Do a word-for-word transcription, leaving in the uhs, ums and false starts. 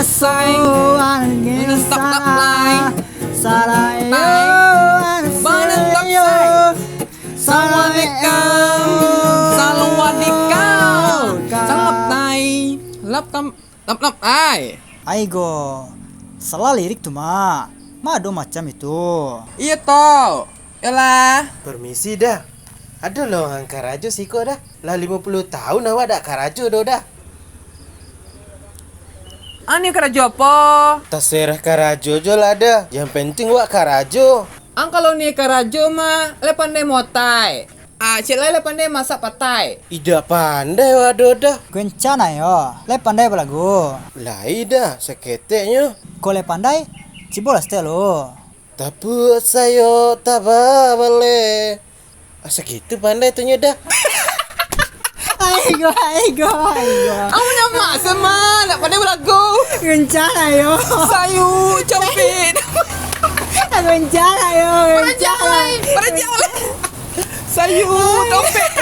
Sai. Manentap tap lai. Salah yo. Tai. Manentap yo. Salah yo. Sawadeikap. Sawadeikap. Salah tai. Lap tam, lap lap ai. Aigo. Salah lirik tu, Mak. Mak ado macam itu. Iyo tau. Yolah. Permisi dah. Ado lowongan karajo siko dah. Lah limo puluah tahun awak dak karajo doh dah. Ang ni karajo apo? Taserah karajo jo lah dah. Yang penting wak karajo. Ang kalau ni karajo mah, lai pandai motai. Ah, ciek lai, lai pandai masak patai. Idak pandai wak doh dah. Kencana yo, lai pandai balagu. Lai dah, saketeknyo. Ko lai pandai, cibolah setek lo. Tapuak sayo taba baleh. Asa gitu pandai tu nyo dah. Aigo, aigo, aigo. Ang nyamak sama, nak pandai balagu. Kencana yo. Sayu, campit. Kencana yo. Parajak lai, parajak lai. Sayu, dompet.